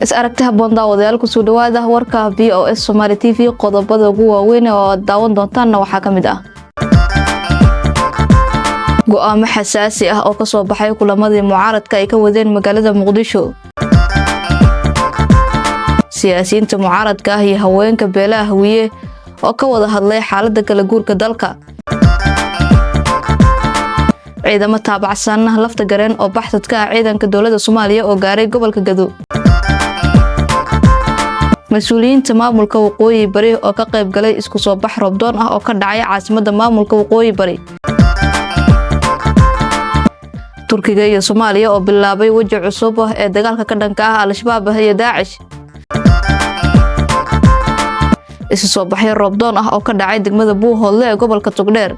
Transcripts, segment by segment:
Is aragti habboon, daawadayaal. Kusoo dhawaada warka VOS Somali TV. Qodobada ugu waaweyn oo aad daawan doontaanna waxaa ka mid ah go'aamo xasaasi ah oo kasoo baxay kulamadii mucaaradka ay ka wadeen magaalada Muqdisho, siyaasiyiinta mucaaradka ah iyo haweenka beelaha Hawiye oo ka wada hadlay xaaladda kala guurka dalka, ciidamo taabacsan Lafta Gareen oo baxsadka ah ciidanka dowladda Soomaaliya oo gaaray gobolka Gado, mas-uuliyiinta maamulka Waqooyi Bari oo ka qayb galay isku soo bax roobdoon ah oo ka dhacay caasimadda maamulka Waqooyi Bari, Turkiga iyo Soomaaliya oo bilaabay weji cusub ee dagaalka ka dhanka ah Al-Shabaab iyo Daacish, isu soo baxyo roobdoon ah oo ka dhacay degmada Buuhoodle ee gobolka Togdheer,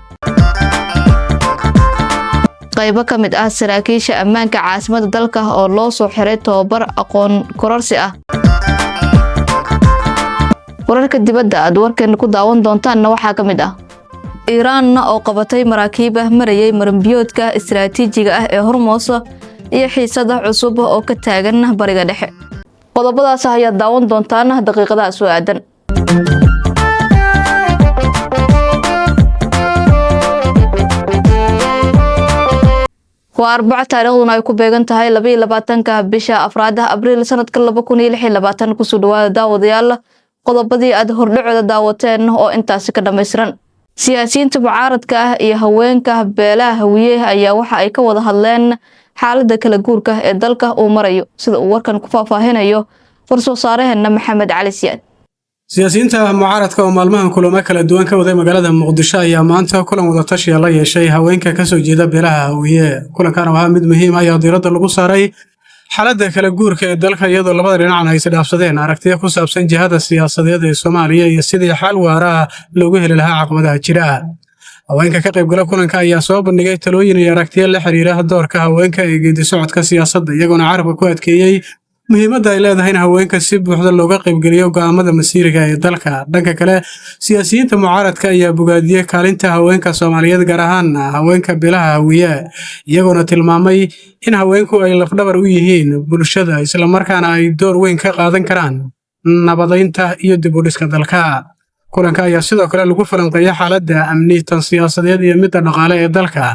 qaybo ka mid ah saraakiisha ammaanka caasimadda dalka oo loo soo xiray tababar aqoon kororsi ah. Wararka dibadda aad warkeena ku daawan doontaanna waxaa ka mid ah Iiraanna oo qabatay maraakiib ah marayay maranbiyoodka istaraatiijiga ah ee Hormoos iyo xiisada cusub oo ka taagan Bariga Dhexe. Qodobadaas ayaad daawan doontaan daqiiqadaha soo aadan. Waa Arbaco, taariikhduna ay ku beegan tahay 22-ka bisha afraad, Abriil, sanadka 2026. Kusoo dhawaada, daawadayaal, qodobadii aad hordhacooda daawateen oo intaasi ka dhammaystiran. Siyaasiyiinta mucaaradka ah iyo haweenka beelaha Hawiye ayaa waxa ay ka wada hadleen xaaladda kala guurka ee dalka uu marayo, sida uu warkan ku faahfaahinayo warsoo saaraheena Maxamed Cali Siyaad. Siyaasiyiinta mucaaradka oo maalmahan kulamo kala duwan ka waday magaalada Muqdisho ayaa maanta kulan wadatashiya la yeeshay haweenka kasoo jeeda beelaha Hawiye. Kulankan oo ahaa mid muhiim ah ayaa diiradda lagu saaray xaaladda kala guurka ee dalka, iyadoo labada dhinacna ay isdhaafsadeen aragtiyo ku saabsan jihada siyaasadeed ee Soomaaliya iyo sidii xal waara ah loogu heli lahaa caqabadaha jira. Haweenka ka qaybgala kulanka ayaa soo bandhigay talooyin iyo aragtiyo la xiriira doorka haweenka ee geedi socodka siyaasadda, iyagoona carabka ku adkeeyey muhiimadda ay leedahay in haweenka si buuxda looga qaybgeliyo go'aamada masiiriga ee dalka. Dhanka kale, siyaasiyiinta mucaaradka ayaa bogaadiyey kaalinta haweenka Soomaaliyeed, gaar ahaan haweenka beelaha Hawiye, iyagoona tilmaamay in haweenku ay lafdhabar u yihiin bulshada, islamarkaana ay door weyn ka qaadan karaan nabadaynta iyo dib u dhiska dalka. Kulanka ayaa sidoo kale lagu falanqeeyay xaaladda amni, tan siyaasadeed iyo midda dhaqaale ee dalka,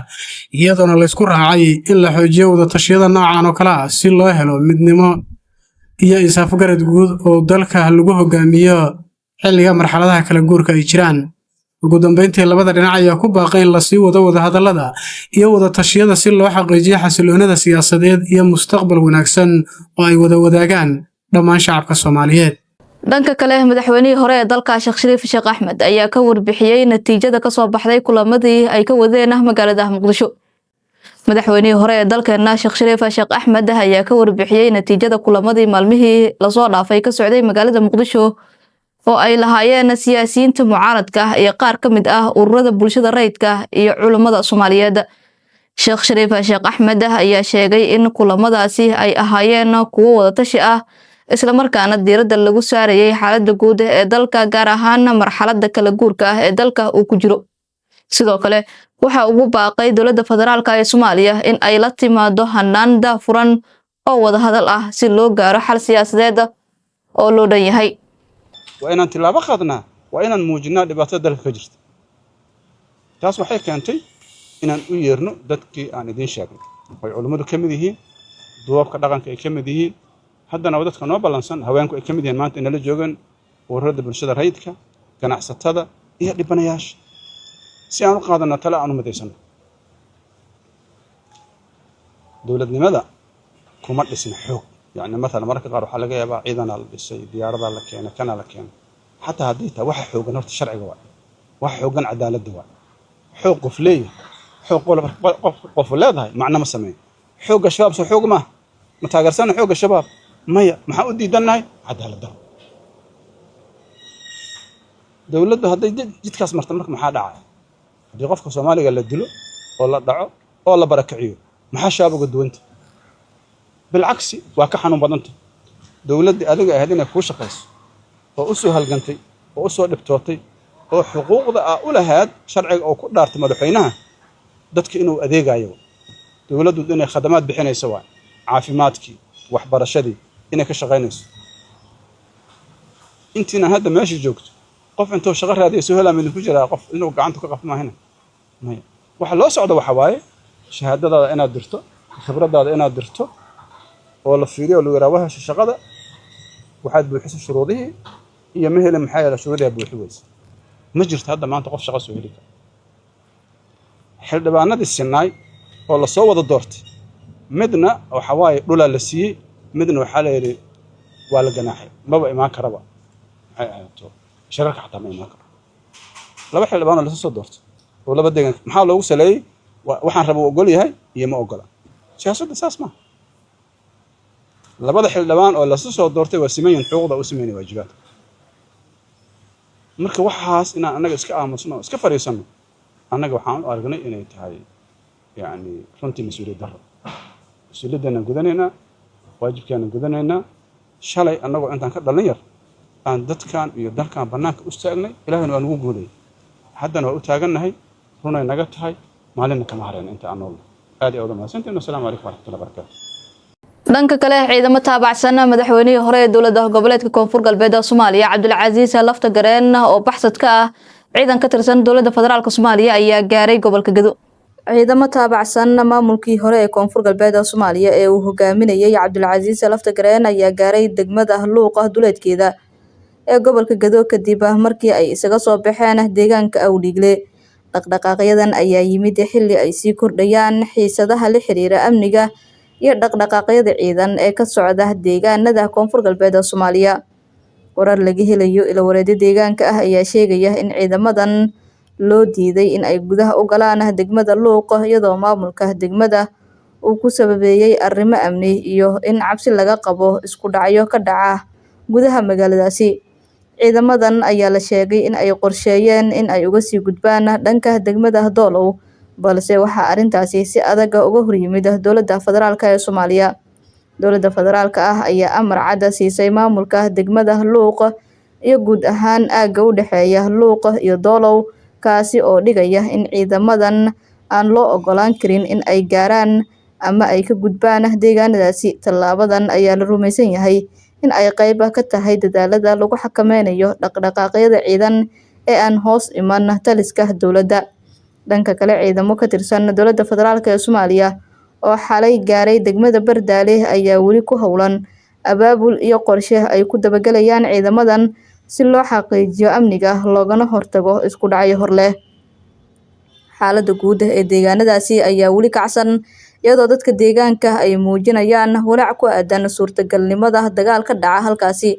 iyadoona laysku raacay in la xoojiyo wadatashyada noocan oo kale ah si loo helo midnimo iyo is-afgarad guud oo dalka lagu hogaamiyo xilliga marxaladaha kala guurka ay jiraan. Ugu dambeyntii, labada dhinac ayaa ku baaqay in lasii wado wadahadallada iyo wadatashyada si loo xaqiijiyo xasiloonida siyaasadeed iyo mustaqbal wanaagsan oo ay wada wadaagaan dhammaan shacabka Soomaaliyeed. Dhanka kale, madaxweynihii hore ee dalka Sheekh Shariif Sheekh Axmed ayaa ka warbixiyey natiijada kasoo baxday kulamadii ay ka wadeen magaalada Muqdisho. Madaxweynihii hore ee dalkeena Sheekh Shariif Sheekh Axmed ayaa ka warbixiyey natiijada kulamadii maalmihii lasoo dhaafay ka socday magaalada Muqdisho oo ay lahaayeen siyaasiyiinta mucaaradka ah iyo qaar ka mid ah ururada bulshada rayidka iyo culummada Soomaaliyeed. Sheekh Shariif Sheekh Axmed ayaa sheegay in kulamadaasi ay ahaayeen kuwo wadatashi ah, islamarkaana diiradda lagu saarayay xaaladda guud ee dalka, gaar ahaan marxaladda kala guurka ah ee dalka uu ku jiro. Sidoo kale waxa ugu baaqay dowladda federaalka ee Soomaaliya in ay la timaado hanaan daafuran oo wadahadal ah si loo gaaro xal siyaasadeed oo loo dhan yahay. Waa inaan tilaabo qaadnaa, waa inaan muujinaa dhibaatada dalka ka jirta. Taas waxay keentay inaan u yeerno dadkii aan idiin sheegnay, ay culimmadu ka mid yihiin, duubabka dhaqanka ay ka mid yihiin, haddana waa dadka noo ballansan, haweenku ay ka mid yihiin, maanta inala joogaan, ururada bulshada rayidka, ganacsatada iyo dhibanayaasha, si aan u qaadanno tale aan u midaysanno. Dowladnimada kuma dhisna xoog. Yani mathalan, mararka qaar waxaa laga yaabaa ciidanaa la dhisay, diyaaradaa la keenay, kanaa la keenay. Xataa haddii taa waxa xoogan horta sharciga waay, waxa xoogan cadaaladda waay. Xoog qof leeyahay, xoog qof qofu leedahay macno ma sameeyo. Xoogga Shabaab soo xoog maaha? Ma taageersana xoogga Shabaab? Maya. Maxaan u diidannahay? Cadaalad daro. Dowladdu hadday jidkaas marta, marka maxaa dhacaya? Haddii qofka Soomaaliga la dilo oo la dhaco oo la barakiciyo, maxaa Shabaab uga duwanta? Bilcagsi, waa ka xanuun badanta. Dowladdii adiga ahayd inay kuu shaqayso oo u soo halgantay oo u soo dhibtootay oo xuquuqda aa u lahayd sharciga oo ku dhaartay madaxweynaha dadka inuu adeegayo, dowladdu inay khadamaad bixinayso, waay caafimaadkii, waxbarashadii inay ka shaqaynayso. Intiina hadda meesha joogto, qof intuu shaqo raadiya soo helaa midinku jiraa? Qof inuu gacanta ka qabto maahina, maya. Waxa loo socdo waxa waaye shahaadadaada inaad dirto, khibradaada inaad dirto, oo la fiiriyo oo lagu yidhaha waa hesha shaqada, waxaad buuxisay shuruudihii iyo ma helin, maxaa yeele shuruudihaa buuxi weyse. Ma jirto hadda maanta qof shaqo soo heli kara. Xildhibaanadii sinaay oo lasoo wada doortay, midna waxa waaye dhulaa la siiyey, midna waxaa la yidhi waa la ganaaxay, maba imaan karaba. Maxay ahaato, shirarka xataa ma imaan karo. Laba xildhibaan oo lasoo soo doortay oo laba deegaan, maxaa loogu saleeyey? Waxaan raba uu ogol yahay iyo ma ogola. Siyaasadda saas maaha. Labada xildhibaan oo lasu soo doortay waa siman yihiin, xuquuqda u siman yihiin, waajibaadka. Marka waxaas inaan annaga iska aamusno oo iska fadhiisanno, annaga waxaan u aragnay inay tahay yacni runtii mas-uuliyad darro. Mas-uuliyaddeennaan gudanaynaa, waajibkeenaan gudanaynaa. Shalay annagoo intaan ka dhalin yar aan dadkan iyo dalkan bannaanka u istaagnay, Ilaahayna waa nagu guulayay, haddana waa u taagannahay, runay naga tahay, maalinna kama harayna inta aan noolnahay. Aad iyo aad u mahadsantihin. Wasalaamu calaykum waraxmatullahi barakatu. Dhanka kale, ciidamo taabacsan madaxweynihii hore ee dowlada goboleedka Koonfur Galbeed ee Soomaaliya, Cabdilcasiis Lafta Gareen, oo baxsad ka ah ciidan ka tirsan dowlada federaalk Soomaaliya, ayaa gaaray gobolka Gedo. Ciidamo taabacsan maamulkii hore ee Koonfur Galbeed ee Soomaaliya ee uu hogaaminayay Cabdilcasiis Lafta Gareen ayaa gaaray degmada Luuqa duleedkeeda ee gobolka Gedo, kadib markii ay isaga soo baxeen deegaanka Awdhiigle. Dhaqdhaqaaqyadan ayaa yimid xilli ay sii kordhayaan xiisadaha la xiriira amniga iyo dhaqdhaqaaqyada ciidan ee ka socda deegaanada Koonfur Galbeed ee Soomaaliya. Warar laga helayo ilo wareedyo deegaanka ah ayaa sheegaya in ciidamadan loo diiday in ay gudaha u galaan degmada Luuq, iyadoo maamulka degmada uu ku sababeeyay arrimo amni iyo in cabsi laga qabo isku dhacyo ka dhaca gudaha magaaladaasi. Ciidamadan ayaa la sheegay in ay qorsheeyeen in ay uga sii gudbaan dhanka degmada Doolow, balse waxaa arrintaasi si adag uga horyimid dowladda federaalk ee Soomaaliya. Dowladda federaalka ah ayaa amar cad siisay maamulka degmada Luuq iyo guud ahaan aagga u dhexeeya Luuq iyo Doolow, kaasi oo dhigaya in ciidamadan aan loo ogolaan karin in ay gaaraan ama ay ka gudbaan deegaanadaasi. Tallaabadan ayaa la rumaysan yahay in ay qayb ka tahay dadaalada lagu xakameynayo dhaqdhaqaaqyada ciidan ee aan hoos iman taliska dowladda. Dhanka kale, ciidamo ka tirsan dowladda federaalk ee Soomaaliya oo xalay gaaray degmada Bardaale ayaa weli ku howlan abaabul iyo qorshe ay ku dabagalayaan ciidamadan si loo xaqiijiyo amniga loogana hortago isku dhacyo hor leh. Xaaladda guud ee deegaanadaasi ayaa weli kacsan, iyadoo dadka deegaanka ay muujinayaan walaac ku aadan suurtagalnimada dagaal ka dhaca halkaasi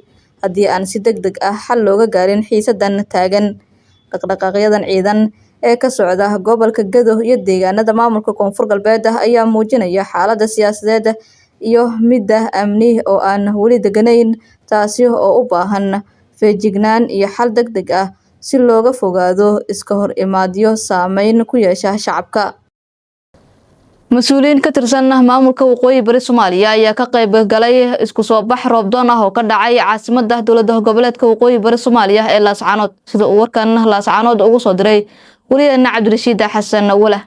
haddii aan si degdeg ah xal looga gaarin xiisadan taagan. Dhaqdhaqaaqyadan ciidan ee ka socda gobolka Gedo iyo deegaanada maamulka Koonfur Galbeed ayaa muujinaya xaaladda siyaasadeed iyo midda amni oo aan weli deganayn, taasi oo u baahan feejignaan iyo xal degdeg ah si looga fogaado iska hor imaadyo saameyn ku yeesha shacabka. Mas-uuliyiin ka tirsan maamulka Waqooyi Bari Soomaaliya ayaa ka qayb galay isku soo bax roobdoon ah oo ka dhacay caasimada dowlada goboleedka Waqooyi Bari Soomaaliya ee Laascaanood, sida uu warkan Laascaanood ugu soo diray wariyaheena Cabdirashiid Xasan Wala.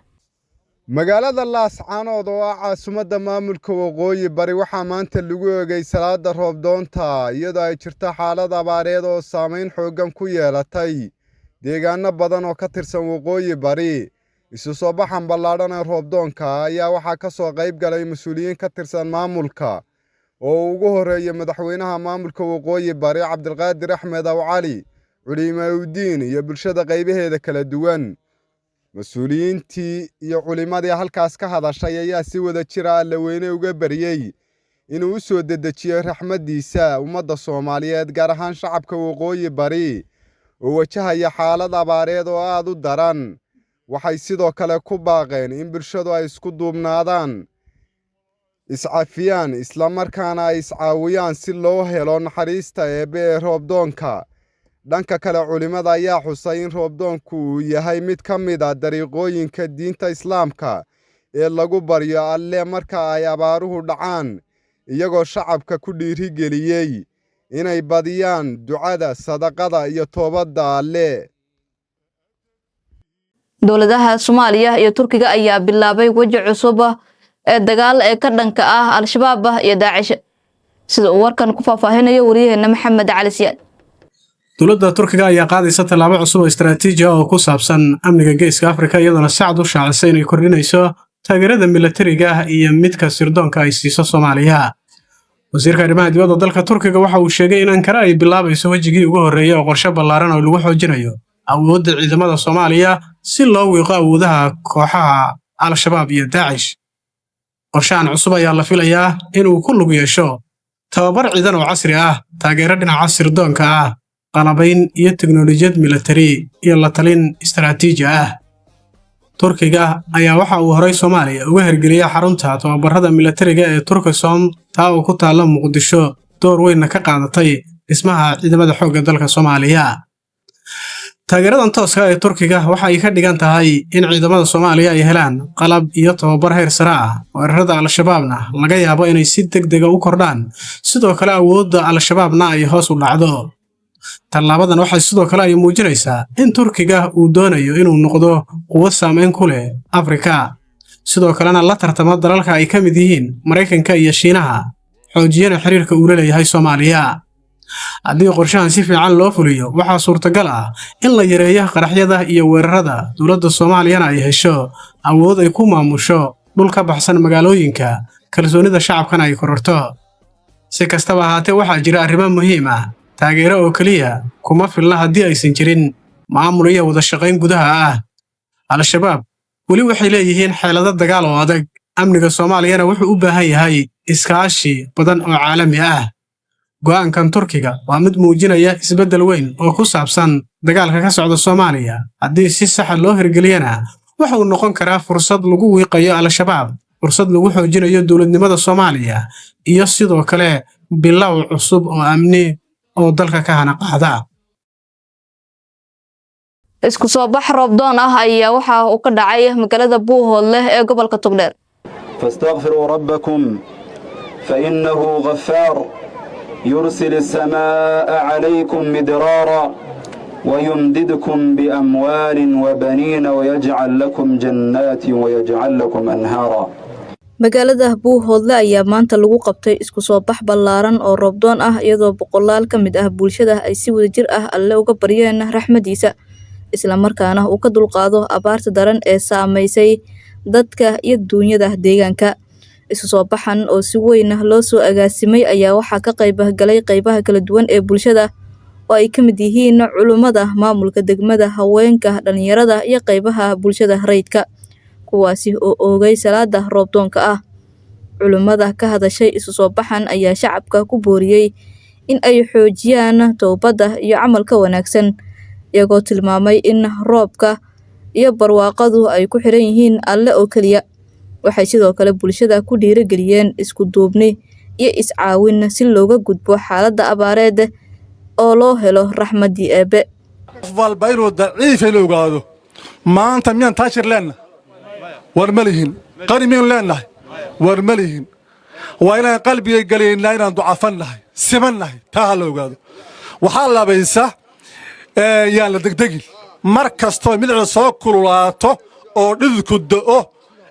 Magaalada Laascaanood oo ah caasimadda maamulka Waqooyi Bari waxaa maanta lagu eegay salaada roobdoonta, iyadoo ay jirto xaalad abaareed oo saameyn xooggan ku yeelatay deegaano badan oo ka tirsan Waqooyi Bari. Isu soo baxan ballaadhan ee roobdoonka ayaa waxaa ka soo qayb galay mas-uuliyiin ka tirsan maamulka oo ugu horreeyay madaxweynaha maamulka Waqooyi Bari, Cabdilqaadir Axmed Aw Cali, culimaaudiin iyo bulshada qaybaheeda kala duwan. Mas-uuliyiintii iyo culimmadii halkaas ka hadashay ayaa si wada jira Alle weyne uga baryey inuu u soo dedejiyo raxmaddiisa ummadda Soomaaliyeed, gaar ahaan shacabka Waqooyi Bari oo wajahaya xaalad abaareed oo aad u daran. Waxay sidoo kale ku baaqeen in bulshadu ay isku duubnaadaan, iscafiyaan, islamarkaana ay iscaawiyaan si loo helo naxariista Eebbe ee roobdoonka. Dhanka kale, culimmada ayaa xusay in roobdoonku uu yahay mid ka mid a dariiqooyinka diinta Islaamka ee lagu baryo Alle marka ay abaaruhu dhacaan, iyagoo shacabka ku dhiirigeliyey inay badiyaan ducada, sadaqada iyo toobadda Alle. Dowladaha Soomaaliya iyo Turkiga ayaa bilaabay weji cusub ee dagaal ee ka dhanka ah Al-Shabaab iyo Daacish, sida uu warkan ku faahfaahinayo wariyaheena Maxamed Cali Siyaad. Dowladda Turkiga ayaa qaadaysa tallaabo cusub oo istaraatiiji ah oo ku saabsan amniga Geeska Afrika, iyadoona sacad u shaacisay inay kordhinayso taageerada milatariga iyo midka sirdoonka ay siiso Soomaaliya. Wasiirka arrimaha dibadda dalka Turkiga waxa uu sheegay in Ankara ay bilaabayso wejigii ugu horreeyay oo qorshe ballaaran oo lagu xoojinayo awoodda ciidamada Soomaaliya si loo wiiqo awoodaha kooxaha Al-Shabaab iyo Daacish. Qorshahan cusub ayaa la filayaa inuu ku lug yeesho tababar ciidan oo casri ah, taageero dhinaca sirdoonka ah, qalabayn iyo teknolojiyad milatari, iyo la talin istaraatiiji ah. Turkiga ayaa waxa uu horay Soomaaliya uga hirgeliyey xarunta tababarada milatariga ee Turkisom, taa oo ku taalla Muqdisho, door weynna ka qaadatay dhismaha ciidamada xoogga dalka Soomaaliya. Taageeradan tooska ee Turkiga waxa ay ka dhigan tahay in ciidamada Soomaaliya ay helaan qalab iyo tababar heer sare ah, weerarada Al-Shabaabna laga yaabo inay si deg dega u kordhaan, sidoo kale awoodda Al-Shabaabna ay hoos u dhacdo. Tallaabadan waxay sidoo kale ay muujinaysaa in Turkiga uu doonayo inuu noqdo quwad saameyn ku leh Afrika, sidoo kalena la tartamo dalalka ay ka mid yihiin Maraykanka iyo Shiinaha, xoojiyana xiriirka uu la leeyahay Soomaaliya. Haddii qorshahan si fiican loo fuliyo, waxaa suurtagal ah in la yareeyo qaraxyada iyo weerarada, dowladda Soomaaliyana ay hesho awood ay ku maamusho dhul ka baxsan magaalooyinka, kalsoonida shacabkana ay kororto. Si kastaba ahaatee, waxaa jira arrimo muhiim ah. Taageero oo keliya kuma filna haddii aysan jirin maamul iyo wada shaqayn gudaha ah. Al-Shabaab weli waxay leeyihiin xeelado dagaal oo adag, amniga Soomaaliyana wuxuu u baahan yahay iskaashi badan oo caalami ah. Go'aankan Turkiga waa mid muujinaya isbeddel weyn oo ku saabsan dagaalka ka socda Soomaaliya. Haddii si saxa loo hirgeliyana, waxa uu noqon karaa fursad lagu wiiqayo Al-Shabaab, fursad lagu xoojinayo dowladnimada Soomaaliya, iyo sidoo kale bilow cusub oo amni oo dalka ka hana qaada. Isku soo bax roobdoon ah ayaa waxa uu ka dhacay magaalada Buuhoodleh ee gobolka Togdheer. فاستغفروا ربكم فإنه غفار، يرسل السماء عليكم مدرارا ويمددكم بأموال وبنين ويجعل لكم جنات ويجعل لكم أنهارا. Magaalada Buuhoodle ayaa maanta lagu qabtay isku soo bax ballaaran oo roobdoon ah, iyadoo boqolaal ka mid ah bulshada ay si wadajir ah Alle uga baryeen raxmadiisa, isla markaana uu ka dulqaado abaarta daran ee saameysay dadka iyo duunyada deegaanka. Isu soo baxan oo si weyn loo soo agaasimay ayaa waxaa ka qayb galay qaybaha kala duwan ee bulshada, oo ay ka mid yihiin culummada, maamulka degmada, haweenka, dhalinyarada iyo qaybaha bulshada rayidka, kuwaasi oo oogay salaada roobdoonka ah. Culummada ka hadashay isu soo baxan ayaa shacabka ku booriyey in ay xoojiyaan towbadda iyo camalka wanaagsan, iyagoo tilmaamay in roobka iyo barwaaqadu ay ku xiran yihiin Alle oo keliya. Waxay sidoo kale bulshada ku dhiirigeliyeen isku duubni iyo iscaawin si looga gudbo xaaladda abaareed oo loo helo raxmaddii Eebbe. Qof walba inuu daciif inuu ogaado. Maanta miyaan taajir leennahay? War ma lihin. Qani miyaan leennahay? War ma lihin. Waa inaan qalbiga gelaynaa inaan ducafan nahay, siman nahay. Taa ha la ogaado. Waxaa labaysa, yaan la degdegin. Mar kastoo midcida soo kululaato oo dhididku da'o,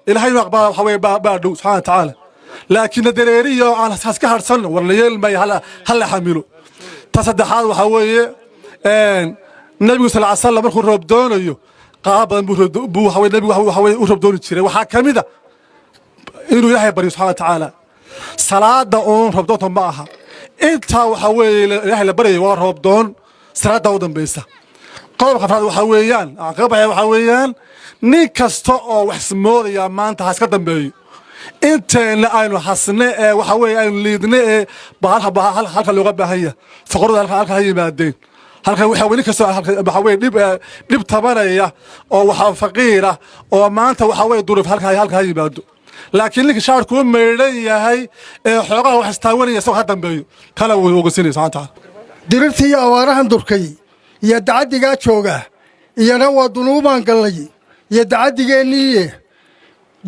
Ilahay inuu aqbala waxa weye baa dhow, subxana wa tacaala. Laakiin na dareeriyo aan haska hadhsanno, war la yeelmaya, ha la xamilo. Ta saddexaad waxaa weeye, Nabigu sal ly slam markuu roob doonayo, qaab badan buu waxa weye nabigu waxa weye u roob dooni jiray. Waxaa ka mid a inuu Ilaahay baryo subxana wa tacaala. Salaada uun roobdoonta ma aha. Intaa waxaa weeye Ilaahay la baryayo waa roobdoon, salaada u dambaysa. Qodobka afraad waxaa weeyaan aan kaga baxaya, waxaa weeyaan nin kasta oo wax ismoodaya maanta ha iska dambeeyo. Inteenna aynu hasne ee waxa weeye aynu liidne ee baa halka looga baahan yahay, foqorada halka ha yimaadeen. Halka waxa weli kastoo waxa weeye dhib tabanaya oo waxa faqiira oo maanta waxa weeye duruuf halka ha yimaado. Laakiin ninka shaarku u maydhan yahay ee xoogaha wax istaawanaya, isagoo ha dambeeyo, kana wuu ogosinaya subxana taala. Dirirtii iyo abaarahan durkay iyo dacaddigaa jooga iyana waa dunuubaan gallay iyo dacaddigeenniiye.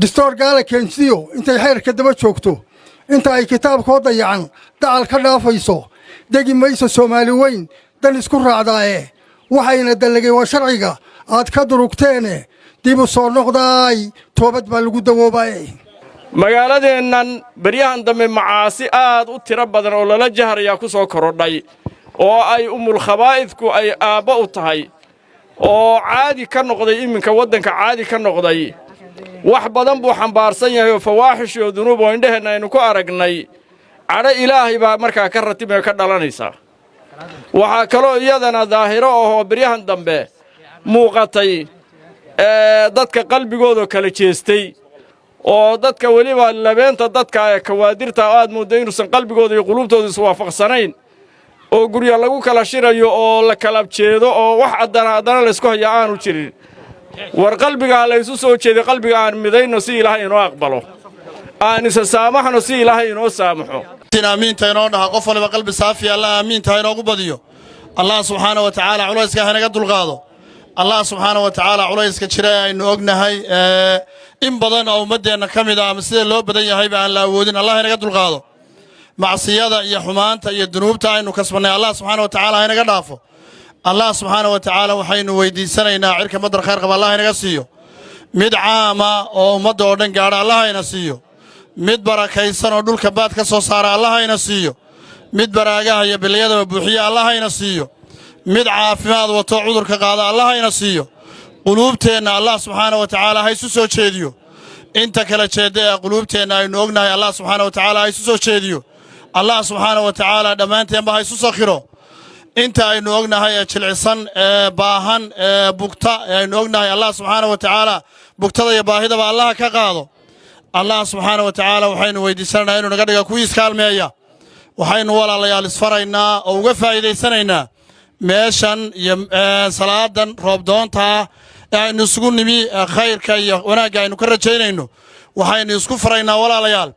Distoor gaala keensiyo intay xeerka daba joogto, inta ay kitaabkoo dayacan dacal ka dhaafayso, degi mayso Soomaali weyn dan isku raacdaaye. Waxayna dallagay waa sharciga aad ka durugteene. Dib u soo noqdaay, toobad baa lagu dawoobaaye. Magaaladeennan beryahan dambe macaasi aad u tiro badan oo lala jahrayaa ku soo korodhay. Oo ay umulkhabaa'idku ay aabba u tahay oo caadi ka noqday iminka waddanka caadi ka noqday, wax badan buu xambaarsan yahay oo fawaaxish iyo dunuub oo indheheenna aynu ku aragnay. Cadho Ilaahay baa markaa ka ratibmay, ka dhalanaysaa. Waxaa kaloo iyadana daahiro ahoo beryahan dambe muuqatay dadka qalbigoodoo kala jeestay, oo dadka weliba labeenta dadka ee kawaadirta aad mooddo inuusan qalbigooda iyo quluubtooda iswaafaqsanayn, oo gurya lagu kala shirayo oo la kala jeedo, oo wax haddana haddana laysku hayaa aanu jirin. War qalbigaa laysu soo jeeday, qalbiga aan midayno si Ilaahay inoo aqbalo, aan isa saamaxno si Ilaahay inoo saamaxo. Aamiinta inoo dhaha qof waliba qalbi saafiya. Allah aamiinta ha inoogu badiyo. Allah subxaana wa tacaala culayska ha inaga dulqaado. Allah subxaana wa tacaala culayska jira ee aynu ognahay in badan oo ummaddeenna ka mid a ama sida loo badan yahayba aan la awoodin, Allah inaga dulqaado. Macsiyada iyo xumaanta iyo dunuubta aynu kasbannay, Allah subxaana wa tacaala ha inaga dhaafo. Allah subxaana wa tacaala waxaynu weydiisanaynaa cirka madar khayr qaba Allah inaga siiyo, mid caama oo ummadda oo dhan gaadha Allah ina siiyo, mid barakaysan oo dhulka baad ka soo saara Allah ina siiyo, mid baraagaha iyo biliyadaba buuxiya Allah ina siiyo, mid caafimaad wato cudurka qaada Allah ina siiyo. Quluubteenna Allah subxaana wa tacaala ha isu soo jeediyo. Inta kala jeedda ee quluubteenna aynu ognahay, Allah subxaana wa tacaala ha isu soo jeediyo. Allah subxaana wa tacaala dhammaanteenba ha isu sakhiro. Inta aynu ognahay ee jilcisan, ee baahan, ee bugta ee aynu ognahay, Allah subxaana wa tacaala bugtada iyo baahidaba Allah ka qaado. Allah subxaana wa tacaala waxaynu weydiisanaynaa inuu naga dhiga kuwii iskaalmeeya. Waxaynu, walaalayaal, isfaraynaa oo uga faa'iidaysanaynaa meeshan iyo salaadan roobdoonta ah ee aynu isugu nimi, khayrka iyo wanaagga aynu ka rajaynayno. Waxaynu isku faraynaa, walaalayaal,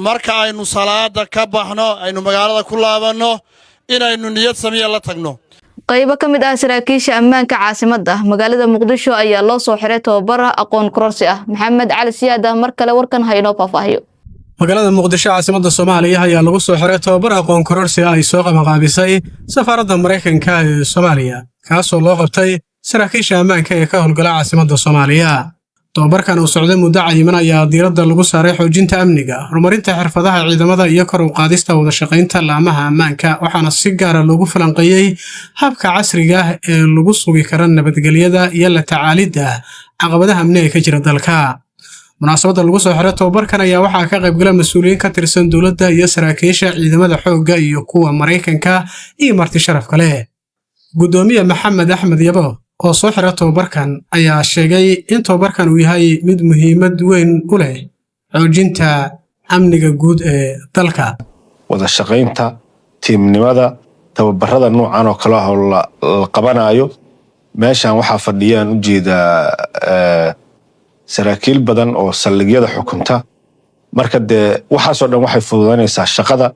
marka aynu salaada ka baxno, aynu magaalada ku laabanno, inaynu niyad samiya la tagno. Qaybo ka mid ah saraakiisha ammaanka caasimadda magaalada Muqdisho ayaa loo soo xiray tababar aqoon kororsi ah. Maxamed Cali Siyaada mar kale warkan ha inoo faahfaahiyo. Magaalada Muqdisho, caasimadda Soomaaliya, ayaa lagu soo xiray tababar aqoon kororsi ah ay soo qabanqaabisay safaaradda Maraykanka ee Soomaaliya, kaasoo loo qabtay saraakiisha ammaanka ee ka howlgala caasimadda Soomaaliya. Tababarkan uu socday muddo cayiman ayaa diiradda lagu saaray xoojinta amniga, horumarinta xirfadaha ciidamada iyo kor u qaadista wadashaqaynta laamaha ammaanka, waxaana si gaara loogu falanqeeyey habka casriga ah ee lagu sugi karo nabadgelyada iyo la tacaalidda caqabadaha amni ee ka jira dalka. Munaasabadda lagu soo xiray tababarkan ayaa waxaa ka qaybgala mas-uuliyiin ka tirsan dowladda iyo saraakiisha ciidamada xoogga iyo kuwa Maraykanka iyo marti sharaf kale. Guddoomiye Maxamed Axmed Yabo oo soo xira tababarkan ayaa sheegay in tababarkan uu yahay mid muhiimad weyn u leh xoojinta amniga guud ee dalka. Wada shaqaynta, tiimnimada, tababarada noocan oo kale ah oo la qabanayo. Meeshan waxaa fadhiyaan ujeedaa saraakiil badan oo saldhigyada xukunta. Marka dee waxaasoo dhan waxay fududanaysaa shaqada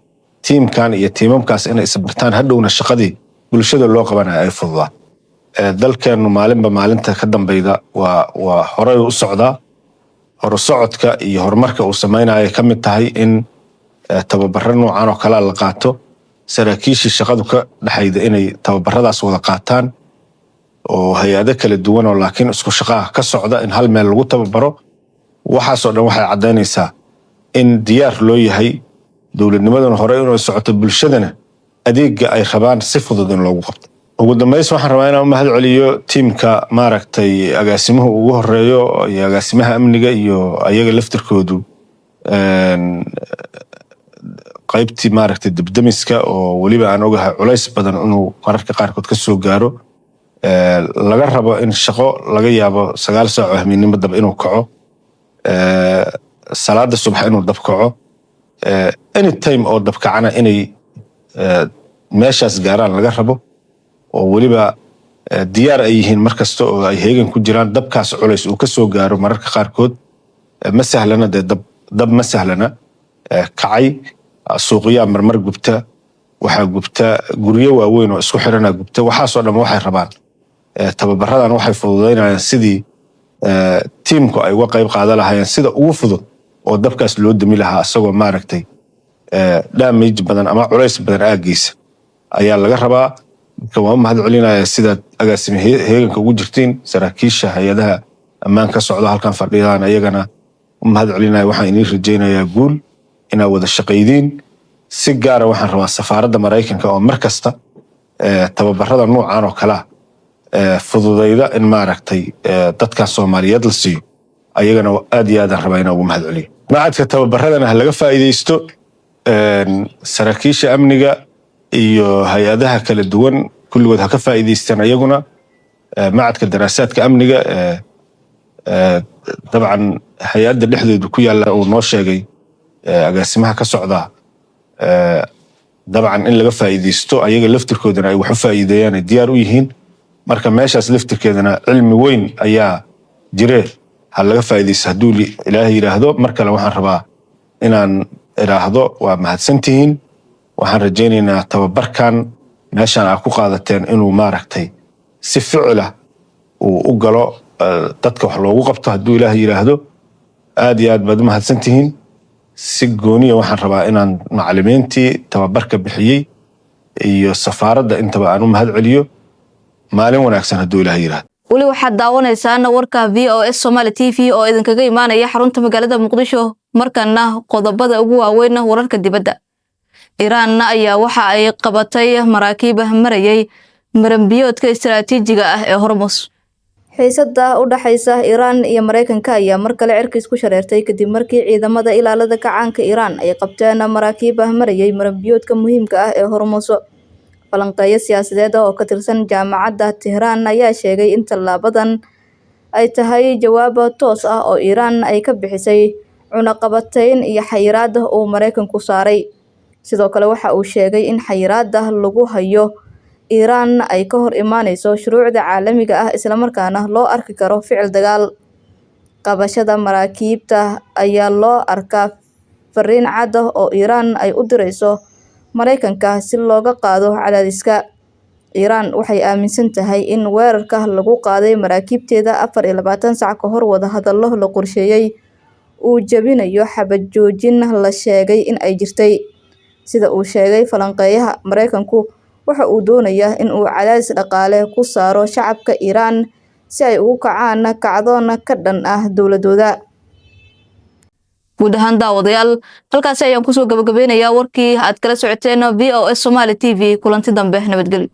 tiimkan iyo tiimamkaas inay isbartaan, hadhowna shaqadii bulshada loo qabanayo ay fududaan. Dalkeennu maalinba maalinta ka dambeyda waa horey u socdaa. Horusocodka iyo horumarka uu samaynayo ka mid tahay in tababaro noocan oo kalea la qaato, saraakiishii shaqadu ka dhexayda inay tababaradaas wada qaataan, oo hay-ado kala duwan oo laakiin isku shaqaha ka socda in hal meel lagu tababaro. Waxaasoo dhan waxay caddaynaysaa in diyaar loo yahay dowladnimaduna hore inay socoto, bulshadana adeegga ay rabaan si fudud in loogu qabto. Ugu dambeys, waxaan rabaa inaan u mahad celiyo tiimka maaragtay agaasimuhu ugu horeeyo iyo agaasimaha amniga iyo ayaga laftirkoodu, qaybtii maaragtay debdemiska, oo weliba aan ogahay culays badan inuu mararka qaarkood ka soo gaaro, laga rabo in shaqo laga yaabo 9 saac oo habeennimo dab inuu kaco, salaada subax inuu dab kaco, anytime oo dab kacana inay meeshaas gaaraan laga rabo, oo weliba diyaar ay yihiin mar kasta oo ay heegan ku jiraan, dabkaas culays uu ka soo gaaro mararka qaarkood. Ma sahlana dee, dab dab ma sahlana. Kacay suuqyaa marmar gubta, waxaa gubta guryo waaweyn oo isku xirana gubta. Waxaasoo dhan waxay rabaan tababaradan waxay fududaynayaan sidii tiimku ay uga qayb qaadan lahaayeen sida ugu fudud oo dabkaas loo dami lahaa, isagoo maaragtay damage badan ama culays badan aaggiisa ayaa laga rabaa. Marka waan u mahad celinaya sidaad agaasime heeganka ugu jirtiin. Saraakiisha hay-adaha ammaan ka socda halkan fadhiyaan ayagana u mahad celinaya. Waxaan idiin rajaynayaa guul, inaad wada shaqaydiin. Si gaara waxaan rabaa safaaradda Maraykanka oo mar kasta Tababarada noocan oo kalea fududayda in maaragtay dadkan Soomaaliyeed la siiyo, ayagana aad iyo aadaan rabaa inaan ugu mahad celiyo. Macadka tababaradana ha laga faa'iidaysto. Saraakiisha amniga iyo hay-adaha kala duwan kulligood ha ka faa'iidaystaan ayaguna. Macadka daraasaadka amniga, dabcan hay-adda dhexdeedu ku yaalla, uu noo sheegay agaasimaha ka socdaa, dabcan in laga faa'iidaysto, ayaga laftirkoodana ay wax u faa'iideeyaan ay diyaar u yihiin. Marka meeshaas laftirkeedana cilmi weyn ayaa jire, ha laga faa'iidaysto hadduu Ilaahay yidhaahdo. Mar kale waxaan rabaa inaan idhaahdo waa mahadsantihiin. Waxaan rajaynaynaa tababarkan meeshaan aad ku qaadateen inuu maaragtay si ficila uu u galo, dadka wax loogu qabto hadduu Ilaahay yidhaahdo. Aad iyo aad baad u mahadsantihiin. Si gooniya waxaan rabaa inaan macallimiintii tababarka bixiyey iyo safaaradda intaba aan u mahad celiyo. Maalin wanaagsan hadduu Ilaahay yidhaahdo. Weli waxaad daawanaysaan warka VOS Somali TV oo idinkaga imaanaya xarunta magaalada Muqdisho. Markana qodobada ugu waaweyn wararka dibadda. Iiraan ayaa waxa ay qabatay maraakiib marayay maranbiyoodka istiraatiijiga ah ee Hormuz. Xiisada u dhaxaysa Iiraan iyo Mareykanka ayaa mar kale cirka isku shareertay kadib markii ciidamada ilaalada kacaanka Iiraan ay qabteen maraakiib marayay maranbiyoodka muhiimka ah ee Hormuz. Falanqeeyo siyaasadeed oo ka tirsan jaamacadda Tehran ayaa sheegay in tallaabadan ay tahay jawaab toos ah oo Iiraan ay ka bixisay cunaqabatayn iyo xayiraad uu Mareykanku saaray. Sidoo kale waxa uu sheegay in xayiraadda lagu hayo Iiraan ay ka hor imaaneyso shuruucda caalamiga ah, islamarkaana loo arki karo ficil dagaal. Qabashada maraakiibta ayaa loo arkaa fariin cad oo Iiraan ay u direyso Mareykanka si looga qaado cadaadiska. Iiraan waxay aaminsan tahay in weerarka lagu qaaday maraakiibteeda 24 saac ka hor wadahadallo la qorsheeyay uu jebinayo xabad joojin la sheegay in ay jirtay. Sida uu sheegay falanqeeyaha, Mareykanku waxa uu doonayaa in uu cadaadis dhaqaale ku saaro shacabka Iiraan si ay ugu kacaan kacdoon ka dhan ah dowladooda. Guud ahaan daawadayaal, halkaasi ayaan kusoo gabagabeynayaa warkii aad kala socoteen VOS Somali TV. Kulanti dambe, nabadgelyo.